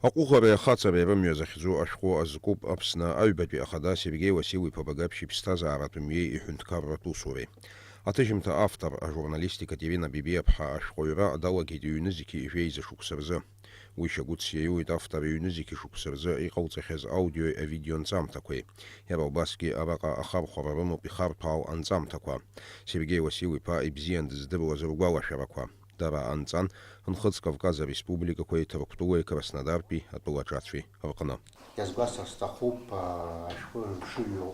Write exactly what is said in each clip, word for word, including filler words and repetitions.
Аҟәыӷареи ахаҵареи рымҩа захьӡу ашәҟәы азкуп Аԥсны аҩбатәи ахада Сергеи Васил-иԥа Багаԥшь иԥсҭазааратә мҩеи иҳәынҭқарратә усуреи. Аҭыжьымҭа автор, ажурналист Екатерина Бебиаԥҳа ашәҟәыҩра далагеит ҩ-нызқьи жәеиза шықәса рзы. Уи шьагәыҭс иаиуеит автор ҩ-нызқьи шықәса рзы иҟалҵахьаз аудиои авидеонҵамҭақәеи, иара убасгьы араҟа ахархәара рымоуп ихарҭәаау анҵамҭақәа, Сергеи Васил-иԥа ибзиан дыздыруаз ргәалашәарақәа. Дара анҵан, Нхыҵ Кавказ ареспубликақәеи Ҭырқәтәылеи Краснодартәи атәылаҿацәеи рҟны. Иазгәасҭар сҭахуп, аа, ашәҟәы ршыҩуа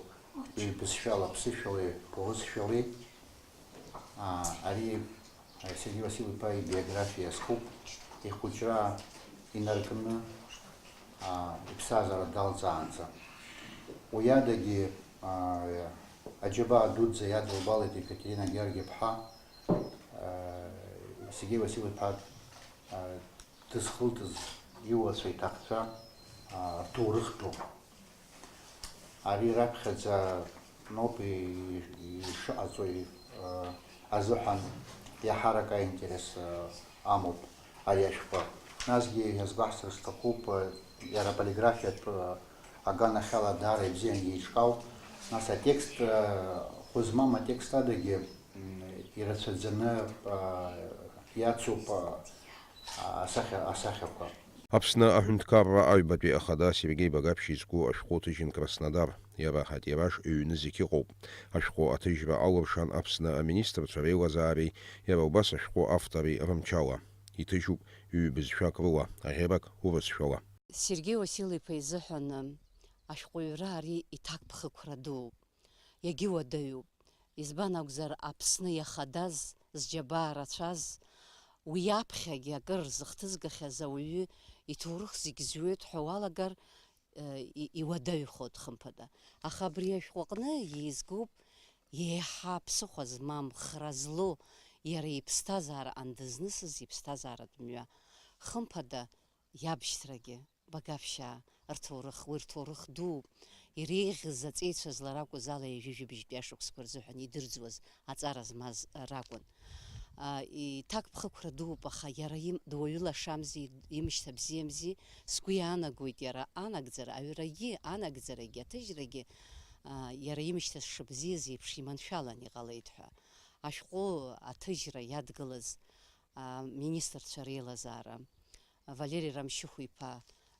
ҩбызшәала, ԥсышәалеи ԥоезиашәалеи, аа, ари, аа, Сергеи Васил-иԥа ибиографиа иазкуп, ихәыҷра инаркны, аа, иԥсҭазаара далҵаанӡа. Уи адагьы, аа, аџьабаа дуӡӡа иадылбалеит Екатерина Георги-иԥҳа, Сергеи Васил-иԥа дызхылҵыз иуацәа иҭахцәа рҭоурых ду. Ари раԥхьаӡа ноуп ишыҟаҵои азыҳәан иаҳарак аинтерес амоуп ари ашәҟәы. Насгьы иазгәаҳҭар сҭахуп, иара аполиграфиатә аганахьала даара ибзиан еиҿкаауп. Нас атекст хәы змам атекст адагьы ирацәаӡаны, а, иацуп, а, асахьа-, асахьақәа. Аԥсны аҳәынҭқарра аҩбатәи ахада Сергеи Багаԥшь изку ашәҟәы ҭыжьын Краснодар. Иара атираж ҩ-нызқь ыҟоуп. Ашәҟәы аҭыжьра алыршан Аԥсны аминистрцәа реилазаареи, иара убас ашәҟәы автори рымчала. Иҭыжьуп ҩ-бызшәак рыла, аӷьерак урысшәала. Сергеи Васил-иԥа изыҳәан ашәҟәыҩра ари иҭакԥхықәра дууп. Иагьуадаҩуп. Избан акәзар, Аԥсны иахадаз, зџьабаа рацәаз, уи аԥхьагьы акыр зыхҭызгахьаз ауаҩы иҭоурых зегь зҩуеит ҳәа уалагар, э, и-, иуадаҩхоит, хымԥада. Аха абри ашәҟәы аҟны еизгоуп еиҳа ԥсыхәа змам, хра злоу, иара иԥсҭазаара андызнысыз иԥсҭазааратә мҩа. Хымԥада, иабшьҭрагьы, Багаԥшьаа рҭоурых, уи рҭоурых дууп, иреиӷьыз аҵеицәа зларакәыз ала ҩажәи жәибжьтәи ашықәсқәа рзыҳәан идырӡуаз аҵара змаз ракәын. А, иҭакԥхықәра дууп, аха иара им-, дуаҩы лашамзи, имшьҭа бзиамзи, сгәы иаанагоит иара анагӡара, аҩрагьы, анагӡарагьы, аҭыжьрагьы, а, иара имшьҭа шыбзиаз еиԥш иманшәалан иҟалеит ҳәа. Ашәҟәы аҭыжьра иадгылаз, а, министрцәа реилазаара. Валери Рамшьыхә-иԥа,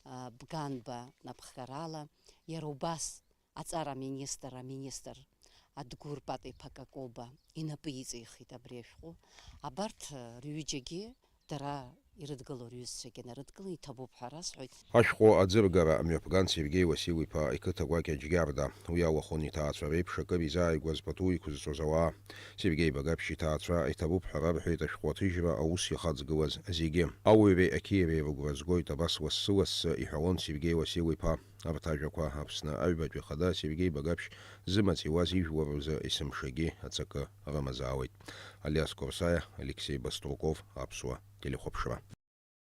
а, Бганба напхгарала, иара убас аҵара аминистр, аминистр Адгәыр Пата-иԥа Какоба инапы иҵихит абри ашәҟәы. Абарҭ, а, рҩыџьагьы дара ирыдгыло рҩызцәагьы нарыдгылан, иҭабуп ҳәа расҳәоит. Ашәҟәы аӡыргара мҩаԥган Сергеи Васил-иԥа иқыҭа гәакьа Џьгьарда. Уи алахәын иҭаацәа реиԥш акыр изааигәаз пату иқәызҵоз ауаа. Сергеи Багаԥшь иҭаацәа иҭабуп ҳәа рарҳәеит ашәҟәы аҭыжьра аус иахаҵгылаз зегьы. Ауаҩреи ақьиареи рыгәра згоит абас лассы-лассы, иҳәалон Сергеи Васил-иԥа. Арҭ ажәақәа Аԥсны аҩбатәи ахада Сергеи Багаԥшь зымаҵ иуаз ижәлар рзы есымшагьы аҵакы рымазаауеит. Алиас Корсаиа, Алексей Баструков, Аԥсуа телехәаԥшра.